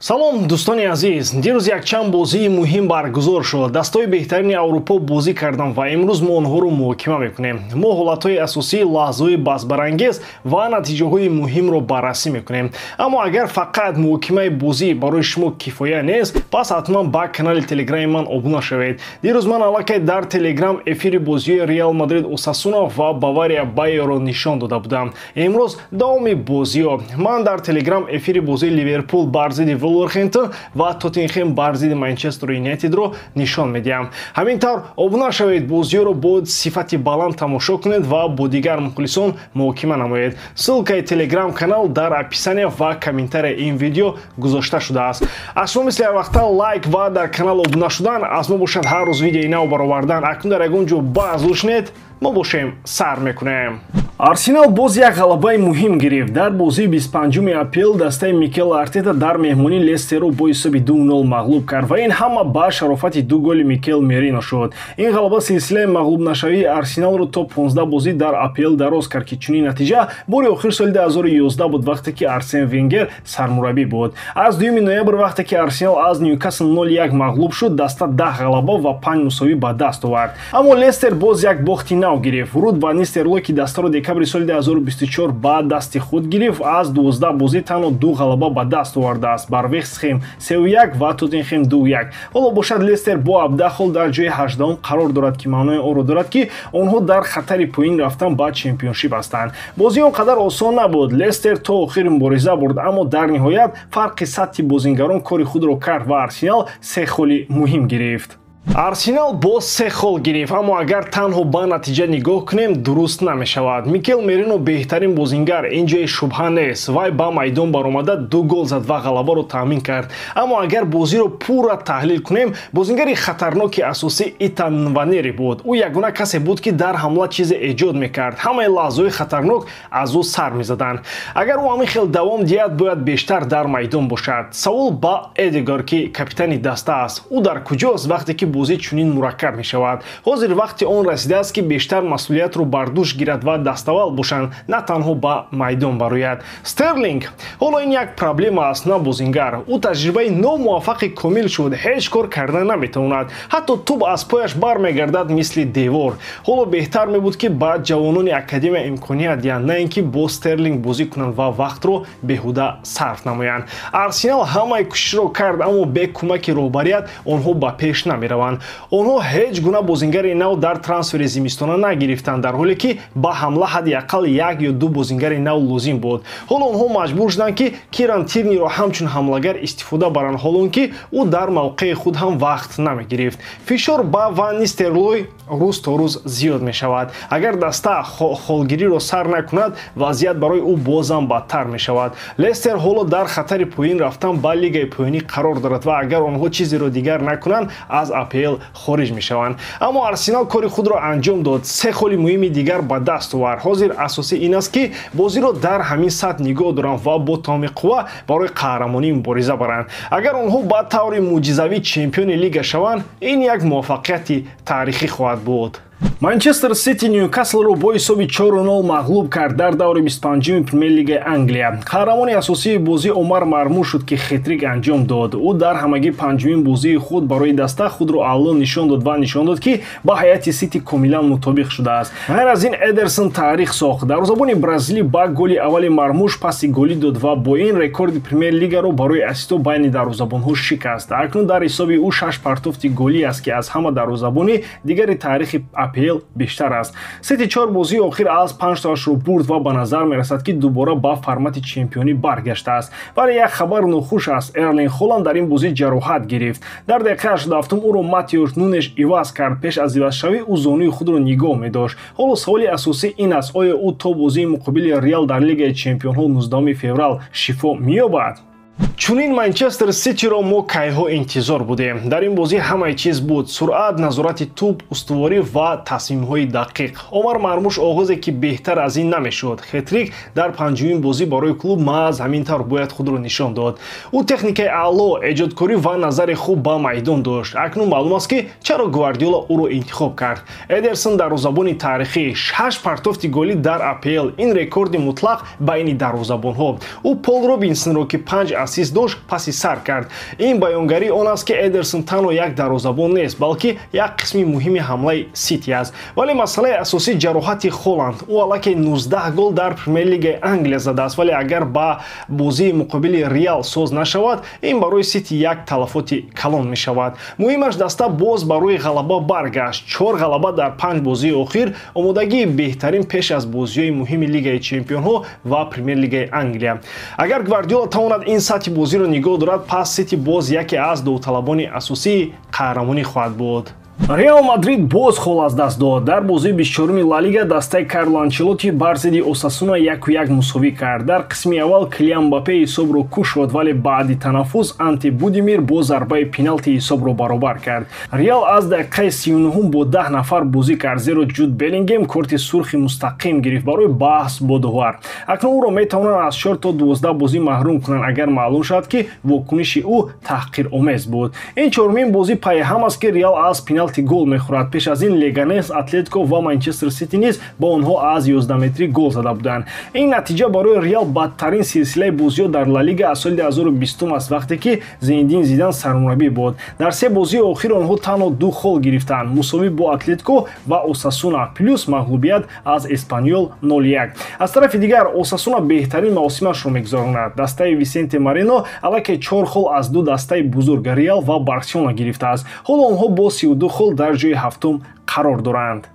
Салом, дӯстони азиз. Дирӯз якчанд бозии муҳим баргузор шуд. Дастаҳои беҳтарини Аврупо бозӣ карданд ва имрӯз мо онҳоро муҳокима мекунем. Мо ҳолатҳои асосӣ, лаҳзаҳои баҳсбарангез ва натиҷаҳои муҳимро баррасӣ мекунем. Аммо агар фақат муҳокимаи бозӣ барои шумо кифоя нест, пас ҳатман ба канали Телеграми ман обуна шавед. Дирӯз ман аллакай дар Телеграм эфири бозиҳои Реал Мадрид, Осасуна ва Бавария, Байерро нишон дода будам. Имрӯз давоми бозиҳо. Ман дар Телеграм эфири бозии Ливерпул бар зидди Вулверхэмптон ва Тоттенхем бар зидди Манчестер Юнайтедро нишон медиҳам. Ҳамин тавр, обуна шавед, бозиҳоро бо сифати баланд тамошо кунед ва бо дигар мухлисон муҳокима намоед. Ссылкаи Телеграм канал дар описания ва комментарияи ин видео гузошта шудааст. Аз шумо мисли ҳарвақта лайк ва дар канал обуна шудан, аз мо бошад ҳар рӯз видеои нав баровардан. Акнун дар ягон ҷо баҳс гӯшнед, мо бошем, сар мекунем. Арсенал боз як ғалабаи муҳим гирифт. Дар бозии 25 АПЛ дастаи Микел Артета дар меҳмонӣ Лестерро бо ҳисоби 2-0 мағлуб кард ва ин ҳама ба шарофати ду голи Микел Мерино шуд. Ин ғалаба силсилаи мағлубнашавии Арсеналро то 15 бозӣ дар АПЛ дароз кард, ки чунин натиҷа бори охир соли 2011 буд, вақте ки Арсен Венгер сармураббӣ буд. Аз 2 ноябр, вақте ки Арсенал аз Ньюкасл 0-1 мағлуб шуд, даста 10 ғалаба ва 5 мусовӣ ба даст овард. Аммо Лестер боз як бохти нав гирифт. Руд ван Нистелрой, ки дастаро декабри соли 2024 ба дасти худ гирифт, аз 12 бозӣ танҳо ду ғалаба ба даст овардааст: бар Вестхем 3-1 ва Тоттенхем 2-1. Ҳоло бошад, Лестер бо 17 хол дар ҷои 18-ум қарор дорад, ки маънои онро дорад, ки онҳо дар хатари поин рафтан ба Чемпионшип ҳастанд. Бозӣ он қадар осон набуд. Лестер то охир мубориза бурд, аммо дар ниҳоят фарқи сатҳи бозингарон кори худро кард ва Арсенал се холи муҳим гирифт. Арсенал боз се хол гирифт, аммо агар танҳо ба натиҷа нигоҳ кунем, дуруст намешавад. Микел Мерино беҳтарин бозингар, ин ҷои шубҳа нест. Вай ба майдон баромада, ду гол зад ва ғалабаро таъмин кард. Аммо агар бозиро пурра таҳлил кунем, бозингари хатарноки асосӣ Итан Нванери буд. Ӯ ягона касе буд, ки дар ҳамла чизе эҷод мекард. Ҳамаи лаҳзаҳои хатарнок аз ӯ сар мезаданд. Агар ӯ ҳамин хел давом диҳад, бояд бештар дар майдон бошад. Савол ба Эдегор, ки капитани даста аст: ӯ дар куҷост, вақте ки бозӣ чунин мураккаб мешавад? Ҳозир вақти он расидааст, ки бештар масъулиятро бар дӯш гирад ва даставвал бошанд, на танҳо ба майдон барояд. Стерлинг ҳоло ин як проблема аст, на бозингар. Ӯ таҷрибаи номуваффақи комил шуд, ҳеҷ кор карда наметавонад, ҳатто тӯб аз пояш бармегардад, мисли девор. Ҳоло беҳтар мебуд, ки ба ҷавонони академия имконият диҳанд, на ин ки бо Стерлинг бозӣ кунанд ва вақтро беҳуда сарф намоянд. Арсенал ҳамаи кӯшишро кард, аммо бе кӯмаки роҳбарият онҳо ба пеш намераванд. Онҳо ҳеҷ гуна бозингари нав дар трансфери зимистона нагирифтанд, дар ҳоле ки ба ҳамла ҳадди ақал як ё ду бозингари нав лозим буд. Ҳоло онҳо маҷбур шуданд, ки Киран Тирниро ҳамчун ҳамлагар истифода баранд, ҳолон ки ӯ дар мавқеи худ ҳам вақт намегирифт. Фишор ба Ван Нистерлой рӯз то рӯз зиёд мешавад. Агар даста холгириро сар накунад, вазъият барои ӯ бозам бадтар мешавад. Лестер ҳоло дар хатари поин рафтан ба лигаи поёнӣ қарор дорад ва агар онҳо чизеро дигар накунанд, аз АПЛ хориҷ мешаванд. Аммо Арсенал кори худро анҷом дод, се холи муҳими дигар ба даст овард. Ҳозир асосӣ ин аст, ки бозиро дар ҳамин сатҳ нигоҳ доранд ва бо тамоми қувва барои қаҳрамонӣ мубориза баранд. Агар онҳо ба таври мӯъҷизавӣ чемпиони лига шаванд, ин як муваффақияти таърихӣ хоҳад буд. Манчестер Сити Ньюкаслро бо ҳисоби 4-0 мағлуб кард дар даври 25-уми Премер-лигаи Англия. Қаҳрамони асосии бозӣ Омар Мармуш шуд, ки хетрик анҷом дод. Ӯ дар ҳамагӣ панҷумин бозии худ барои даста худро аъло нишон дод ва нишон дод, ки ба ҳайати Сити комилан мутобиқ шудааст. Ғайр аз ин, Эдерсон таърих сохт. Дарвозабони бразилӣ ба голи аввали Мармуш паси голӣ дод ва бо ин рекорди Премер-лигаро барои ассистҳо байни дарвозабонҳо шикаст. Акнун дар ҳисоби ӯ шаш партофти голӣ аст, ки аз ҳама дарвозабони дигари таърихи АПЛ бештар аст. Сити чор бозии охир аз панҷтоашро бурд ва ба назар мерасад, ки дубора ба формати чемпионӣ баргаштааст. Вале як хабар нохуш аст: Эрлинг Холанд дар ин бозӣ ҷароҳат гирифт. Дар дақиқаи 87 ӯро Матеуш Нунеш иваз кард. Пеш аз ивазшавӣ ӯ зонуи худро нигоҳ медошт. Ҳоло саволи асосӣ ин аст: оё ӯ то бозии муқобили Реал дар Лигаи чемпионҳо 19 феврал шифо меёбад? Чунин Манчестер Ситиро мо кайҳо интизор будем. Дар ин бозӣ ҳамаи чиз буд: суръат, назорати тӯб, устуворӣ ва тасмимҳои дақиқ. Омар Мармуш оғозе, ки беҳтар аз ин намешуд. Хетрик дар панҷумин бозӣ барои клуб маҳз ҳамин тавр бояд худро нишон дод. Ӯ техникаи аъло, эҷодкорӣ ва назари хуб ба майдон дошт. Акнун маълум аст, ки чаро Гвардиола ӯро интихоб кард. Эдерсон, дарвозабони таърихӣ, шаш партофти голӣ дар АПЛ, ин рекорди мутлақ байни дарвозабонҳо. Ӯ Пол Робинсонро, ки панҷ ассист дошт, паси сар кард. Ин баёнгарии он аст, ки Эдерсон танҳо як дарвозабон нест, балки як қисми муҳими ҳамлаи Сити аст. Вале масъалаи асосӣ ҷароҳати Холанд. Ӯ аллакай 19 гол дар Премер-лигаи Англия задааст, вале агар ба бозии муқобили Реал соз нашавад, ин барои Сити як талафоти калон мешавад. Муҳимаш, даста боз барои ғалаба баргашт. 4 ғалаба дар 5 бозии охир, омодагии беҳтарин пеш аз бозиҳои муҳими Лигаи Чемпионҳо ва Премер-лигаи Англия. Агар Гвардиола тавонад ин сатҳи бозиро нигоҳ дорад, пас Сити боз яке аз довталабони асосии қаҳрамонӣ хоҳад буд. Реал Мадрид боз хол аз даст дод. Дар бозии 24-уми Ла Лига дастаи Карло Анчелотти бар зидди Осасуна 1-1 мусовӣ кард. Дар қисми аввал Килиан Мбаппе ҳисобро кушод, вале баъди танаффус Анте Будимир бо зарбаи пеналти ҳисобро баробар кард. Реал аз дақиқаи 39 бо 10 нафар бозӣ кард, зеро Ҷуд Беллингем корти сурхи мустақим гирифт барои баҳс бо довар. Акнун ӯро метавонанд аз 4 то 12 бозӣ маҳрум кунанд, агар маълум шавад, ки вокуниши ӯ таҳқиромез буд. Ин чорумин бозӣ пайҳам аст, ки Реал аз пеналти гол мехӯрад. Пеш аз ин Леганес, Атлетико ва Манчестер Сити низ бо онҳо аз 11 метрӣ гол зада буданд. Ин натиҷа барои Реал бадтарин силсилаи бозиҳо дар Ла Лига аз соли 2020 аст, вақте ки Зинедин Зидан сармураббӣ буд. Дар се бозии охир онҳо танҳо 2 хол гирифтанд: мусовӣ бо Атлетико ва Осасуна, плюс мағлубият аз Эспаньол 0-1. Аз тарафи дигар, Осасуна беҳтарин мавсимашро мегузаронад. Дастаи Висенте Марино аллакай 4 хол аз ду дастаи бузург, Реал ва Барселона, гирифтааст. Ҳоло онҳо бо 32 хол дар ҷои ҳафтум қарор доранд.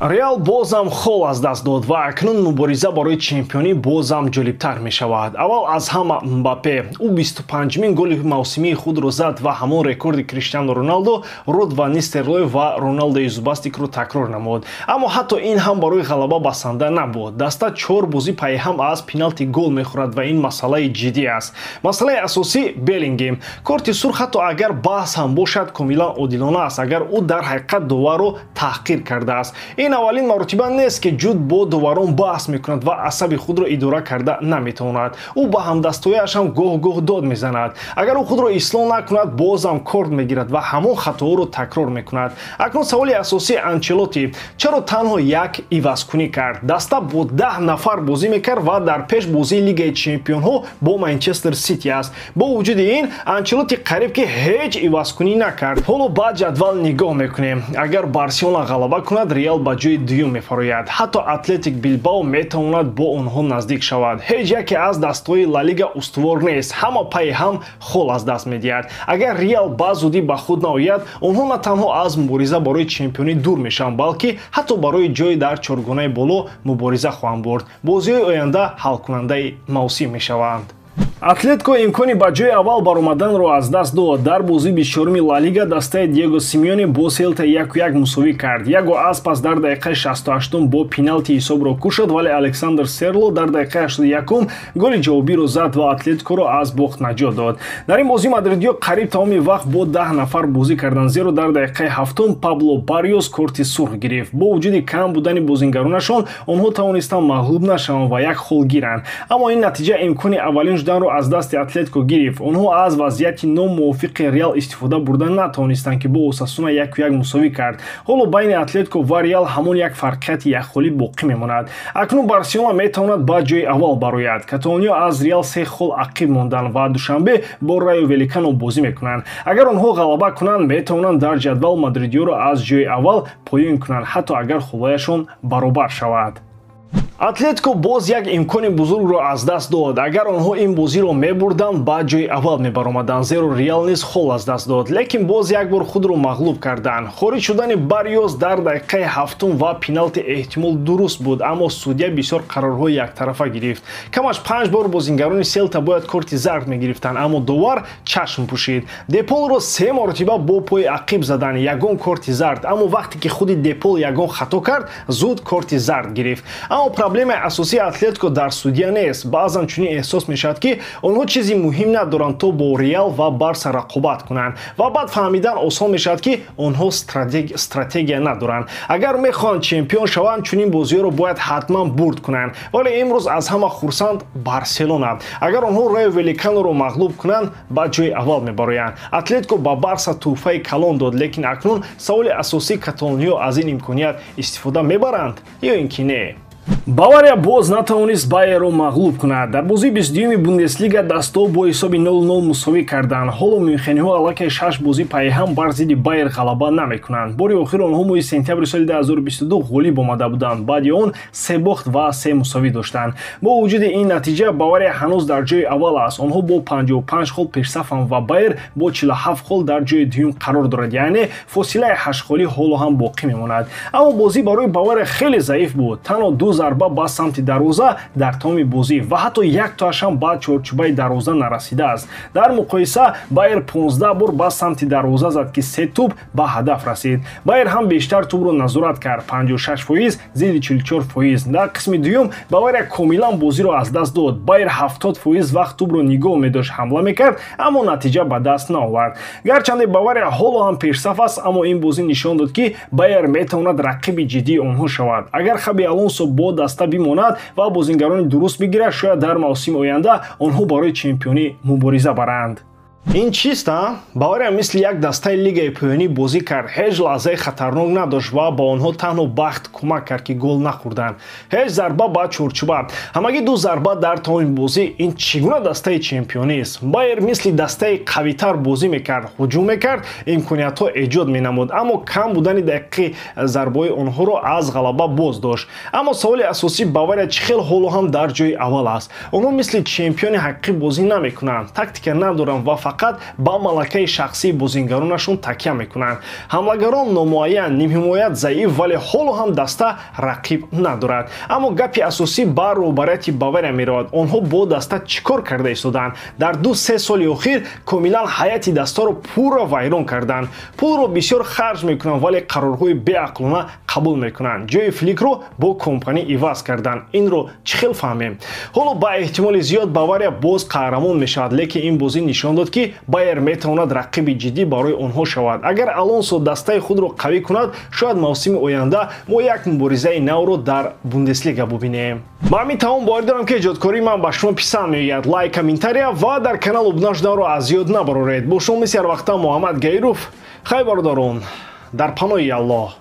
Реал бозам хол аз даст дод ва акнун мубориза барои чемпионӣ бозам ҷолибтар мешавад. Аввал аз ҳама Мбаппе. Ӯ 25-мин голи мавсимии худро зад ва ҳамон рекорди Криштиану Роналдо, Руд ван Нистелрой ва Роналдои зубастикро такрор намуд. Аммо ҳатто ин ҳам барои ғалаба басанда набуд. Даста чор бозӣ пайҳам аз пеналти гол мехӯрад ва ин масъалаи ҷиддӣ аст. Масъалаи асосӣ Беллингем. Корти сурх, ҳатто агар баҳс ҳам бошад, комилан одилона аст, агар ӯ дар ҳақиқат доварро таҳқир кардааст. Ин аввалин маротиба нест, ки Ҷуд бо доварон баҳс мекунад ва асаби худро идора карда наметавонад. Ӯ ба ҳамдастояш ҳам гоҳ-гоҳ дод мезанад. Агар ӯ худро ислоҳ накунад, бозам корт мегирад ва ҳамон хатоҳоро такрор мекунад. Акнун саволи асосии Анчелотти: чаро танҳо як ивазкунӣ кард? Даста бо 10 нафар бозӣ мекард ва дар пеш бозии Лигаи Чемпионҳо бо Манчестер Сити аст. Бо вуҷуди ин, Анчелотти қариб ки ҳеҷ ивазкунӣ накард. Ҳоло ба ҷадвал нигоҳ мекунем. Агар Барселона ғалаба кунад, Реал ба ҷои дуюм мефарояд. Ҳатто Атлетик Билбао метавонад бо онҳо наздик шавад. Ҳеҷ яке аз дастҳои Ла Лига устувор нест, ҳама пайи ҳам хол аз даст медиҳад. Агар Реал ба зудӣ ба худ наояд, онҳо на танҳо аз мубориза барои чемпионӣ дур мешаванд, балки ҳатто барои ҷой дар чоргонаи боло мубориза хоҳанд бурд. Бозиҳои оянда ҳалкунандаи мавсим мешаванд. Атлетико имкони ба ҷои аввал баромаданро аз даст дод. Дар бозии 24-уми Ла Лига дастаи Диего Симеоне бо Селта 1-1 мусовӣ кард. Яго Аспас дар дақиқаи 68 бо пеналти ҳисобро кушод, вале Александр Серло дар дақиқаи 81 голи ҷавобиро зад ва Атлетикоро аз бохт наҷот дод. Дар ин бозӣ мадридиё қариб тамоми вақт бо 10 нафар бозӣ карданд, зеро дар дақиқаи ҳафтум Пабло Барриос корти сурх гирифт. Бо вуҷуди кам будани бозингаронашон, онҳо тавонистанд мағлуб нашаванд ва як хол гиранд, аммо ин натиҷа имкони аввалин шуданро аз дасти Атлетико гирифт. Онҳо аз вазъияти номувофиқи Реал истифода бурда натавонистанд, ки бо Осасуна 1-1 мусовӣ кард. Ҳоло байни Атлетико ва Реал ҳамон як фарқияти якхолӣ боқӣ мемонад. Акнун Барселона метавонад ба ҷои аввал барояд. Каталониё аз Реал се хол ақиб монданд ва душанбе бо Райо Валекано бозӣ мекунанд. Агар онҳо ғалаба кунанд, метавонанд дар ҷадвал мадридиёро аз ҷои аввал поён кунанд, ҳатто агар холҳояшон баробар шавад. Атлетико боз як имкони бузургро аз даст дод. Агар онҳо ин бозиро мебурданд, ба ҷои аввал мебаромаданд, зеро Реал низ хол аз даст дод, лекин боз як бор худро мағлуб карданд. Хориҷ шудани Барриос дар дақиқаи ҳафтум ва пеналти эҳтимол дуруст буд, аммо судья бисёр қарорҳои яктарафа гирифт. Камаш панҷ бор бозингарони Селта бояд корти зард мегирифтанд, аммо довар чашм пӯшид. Деполро се маротиба бо пои ақиб заданд, ягон корти зард, аммо вақте ки худи Депол ягон хато кард, зуд корти зард гирифт. Аммо проблемаи асосии Атлетико дар судья нест. Баъзан чунин эҳсос мешавад, ки онҳо чизи муҳим надоранд то бо Реал ва Барса рақобат кунанд, ва баъд фаҳмидан осон мешавад, ки онҳо стратегия надоранд. Агар мехоҳанд чемпион шаванд, чунин бозиҳоро бояд ҳатман бурд кунанд. Вале имрӯз аз ҳама хурсанд Барселона. Агар онҳо Райо Валеканоро мағлуб кунанд, ба ҷои аввал мебароянд. Атлетико ба Барса тӯҳфаи калон дод, лекин акнун саволи асосӣ: каталониҳо аз ин имконият истифода мебаранд ё ин ки не? Бавария боз натавонист Байерро мағлуб кунад. Дар бозии 22-юми Бундеслига дастҳо бо ҳисоби 0-0 мусовӣ карданд. Ҳоло мюнхениҳо аллакай 6 бозӣ пайҳам бар зидди Байер ғалаба намекунанд. Бори охир онҳо моҳи сентябри соли 2022 ғолиб омада буданд. Баъди он 3 бохт ва 3 мусовӣ доштанд. Бо вуҷуди ин натиҷа Бавария ҳанӯз дар ҷои аввал аст. Онҳо бо 55 хол пешсафанд ва Байер бо 47 хол дар ҷои дуюм қарор дорад, яъне фосилаи 8 холӣ ҳоло ҳам боқӣ мемонад. Аммо бозӣ барои Бавария хеле заиф буд. Танҳо 2 зарба ба самти дарвоза дар тамоми бозӣ ва ҳатто яктоаш ҳам ба чорчӯбаи дарвоза нарасидааст. Дар муқоиса Байер 15 бор ба самти дарвоза зад, ки 3 тӯб ба ҳадаф расид. Байер ҳам бештар тӯбро назорат кард, 56% зидди 44%. Дар қисми дуюм Бавария комилан бозиро аз даст дод. Байер 70% вақт тӯбро нигоҳ медошт, ҳамла мекард, аммо натиҷа ба даст наовард. Гарчанде Бавария ҳоло ҳам пешсаф аст, аммо ин бозӣ нишон дод, ки Байер метавонад рақиби ҷиддии онҳо шавад. Агар Хаби Алонсо бо даста бимонад ва бозингарони дуруст бигирад, шояд дар мавсими оянда онҳо барои чемпионӣ мубориза баранд. Ин чист, а? Бавария мисли як дастаи лигаи поёнӣ бозӣ кард. Ҳеҷ лаҳзаи хатарнок надошт ва ба онҳо танҳо бахт кӯмак кард, ки гол нахӯрданд. Ҳеҷ зарба ба чорчӯба. Ҳамагӣ 2 зарба дар тамоми бозӣ. Ин чӣ гуна дастаи чемпионист? Байер мисли дастаи қавитар бозӣ мекард, ҳуҷум мекард, имкониятҳо эҷод менамуд, аммо кам будани дақиқи зарбаҳои онҳоро аз ғалаба боз дошт. Аммо саволи асосӣ: Бавария чӣ хел ҳоло ҳам дар ҷои аввал аст? Онҳо мисли чемпиони ҳақиқӣ бозӣ намекунанд, тактика надоранд ва фақат ба малакаи шахсии бозингаронашон такя мекунанд. Ҳамлагарон номуайян, нимҳимоят заиф, вале ҳоло ҳам даста рақиб надорад. Аммо гапи асосӣ ба роҳбарияти Бавария меравад. Онҳо бо даста чӣ кор карда истоданд? Дар 2-3 соли охир комилан ҳайати дастаро пурра вайрон карданд. Пулро бисёр харҷ мекунанд, вале қарорҳои беақлона қабул мекунанд. Ҷои Фликро бо Компанӣ иваз карданд. Инро чӣ хел фаҳмем? Ҳоло ба эҳтимоли зиёд Бавария боз қаҳрамон мешавад, лекин ин бозӣ нишон дод, ки Байер метавонад рақиби ҷиддӣ барои онҳо шавад. Агар Алонсо дастаи худро қавӣ кунад, шояд мавсими оянда мо як муборизаи навро дар Бундеслига бубинем. Ба ҳамин тамом боварӣ дорам, ки эҷодкории ман ба шумо писанд меояд. Лайк, комментария ва дар канал обуна шуданро аз ёд набароред. Бо шумо мисли ҳар вақта Муҳаммад Гаиров. Хайр, бародарон, дар паноҳи Аллоҳ.